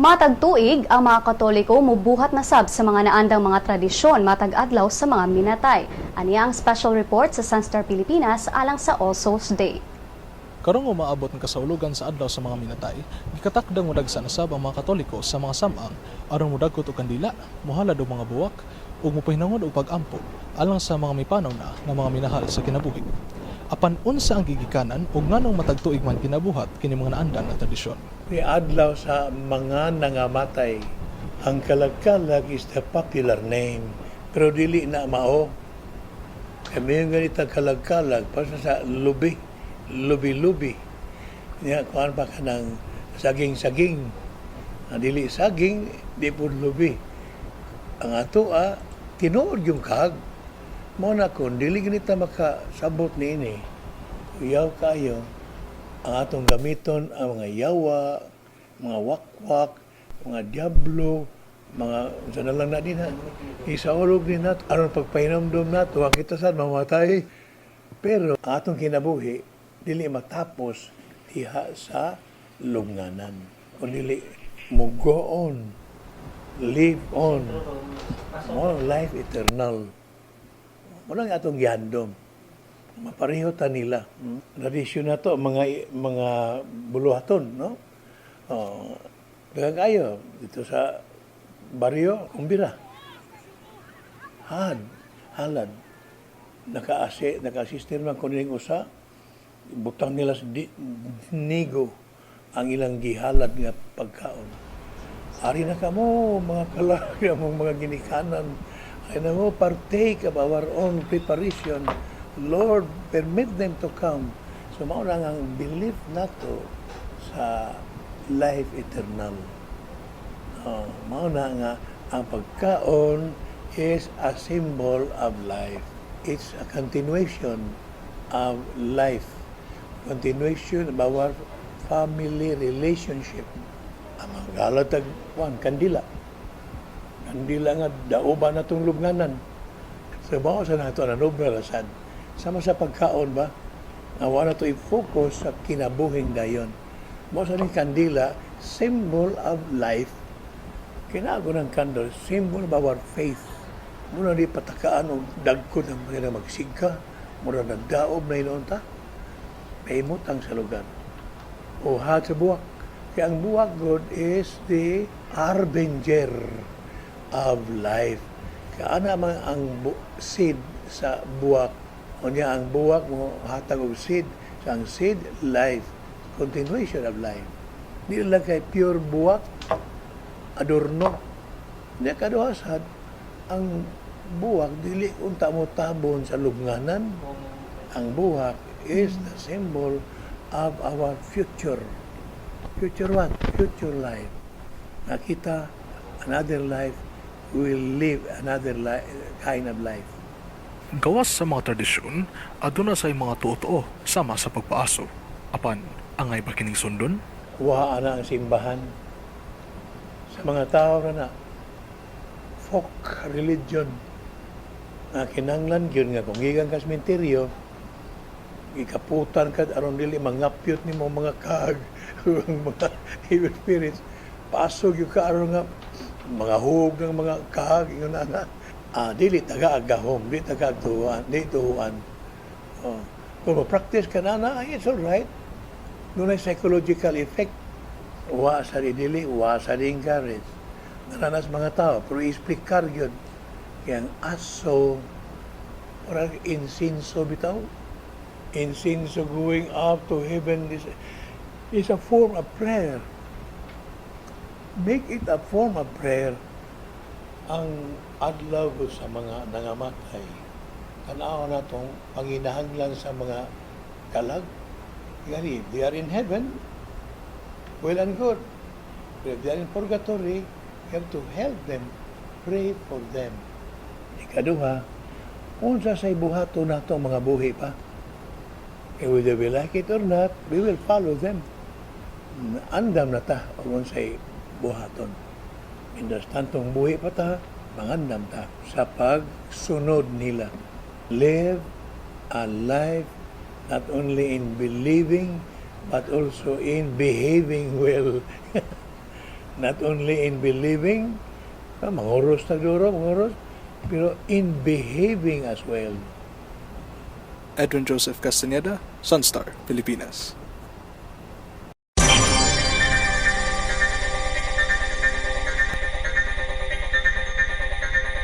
Matag tuig, ang mga Katoliko mubuhat na sab sa mga naandang mga tradisyon matag adlaw sa mga minatay. Aniya ang special report sa Sunstar Pilipinas alang sa All Souls Day. Karong umaabot ang kasaulugan sa adlaw sa mga minatay, gikatakdang mudagsa na sab ang mga Katoliko sa mga samang aron mudagkot og kandila, mohalad og mga buwak ug mopahinangod og pag-ampo alang sa mga mipanaw na nga mga minahal sa kinabuhi. Apan unsa ang gigikanan ug nganong matag tuig man kinabuhat kini mga naandan nga tradisyon? Ni adlaw sa mga nangamatay. Ang kalagkalag is the popular name, pero dili na mao. Kami yung ganita kalagkalag, para sa lubi, lubi-lubi. Niya, kuhan pa ka ng saging-saging. Ang dili saging, di po lubi. Ang ato tinuod yung kag. Mao na kung dili ganita makasabot ni ini, kuyaw kayo, ang atong gamiton ang mga yawa, mga wakwak, mga diablo, mga unsa na lang na din ha. Isaulog din nato aron pagpahinumdom nato ang kita sad mamatay. Pero ang atong kinabuhi dili matapos diha sa lubnganan. Kung dili mo go on, live on, more life eternal. Mao lang atong gihandom mapareho ta nila. Tradisyon na to, mga buluhaton, no? Oh, daghang kayo dito sa baryo, kumbira. Had, halad. Naka-assistir man kuning usa, butang nila sa nigo ang ilang gihalad nga pagkaon. Ari na kamo, mga kalag, among mga ginikanan. Ari na mo, partake of our own preparation. Lord, permit them to come. So, mao lang ang belief nato sa life eternal. Oh, mao na nga ang pagkaon is a symbol of life. It's a continuation of life. Continuation of our family relationship. Ang mga galatag, kuan, kandila. Kandila nga, daoba na itong lubnganan. So, mao sa nato na nobra rasad. Sama sa pagkaon ba, nga wala to i-focus sa kinabuhing dayon. Mao sa ning kandila, symbol of life. Kinago ng candle, symbol of our faith. Muna di patakaan og dagko ng mga magsigka, mura nagdaob na inoon ta. Paimutang sa lugar. O hat sa buwak. Kaya ang buwak God is the harbinger of life. Kaya ana man ang seed sa buwak. O niya ang buwak mo hatag og seed. Sa ang seed, life. Continuation of life. Di lang kay pure buwak, adorno. Hindi kaduhasan, ang buwak, dili unta mo tabon sa lubnganan. Ang buwak is the symbol of our future. Future what? Future life. Nakita, another life, we will live another kind of life. Gawas sa mga tradisyon, aduna say mga tuo-tuo sama sa pagpaaso. Apan, angay ba kining sundon? Wa na ang simbahan. Sa mga tao na na, folk religion, nga kinanglan gyud nga kung gikan ka sa sementeryo, ikaputan ka aron dili mangapyot nimo mga kag ang mga evil spirits, pasog yung ka aron nga mga hug ng mga kag ingon na na dili taga gahom, di taga tuwan, di tuwan. Oh. Kung mo-practice ka na na, it's all right. Doon ay psychological effect. Wa sa dili, wa sa encourage. Naranas mga tao, pero i-explicar yun. Kaya ang aso, parang insinso bitaw. Insinso going up to heaven is a form of prayer. Make it a form of prayer. Ang adlaw ko sa mga nangamatay, tanaw na tong panginahanglan sa mga kalag. Gani, if they are in heaven, well and good. But if they are in purgatory, you have to help them, pray for them. Ikaduha, unsa say buhaton nato ang mga buhi pa? And whether we like it or not, we will follow them. Andam na ta og unsay buhaton. Mientras tantong buhi pa ta, mangandam ta sa pagsunod nila. Live a life not only in believing but also in behaving well. Not only in believing, manguros na duro, manguros, pero in behaving as well. Edwin Joseph Castaneda, Sunstar, Pilipinas.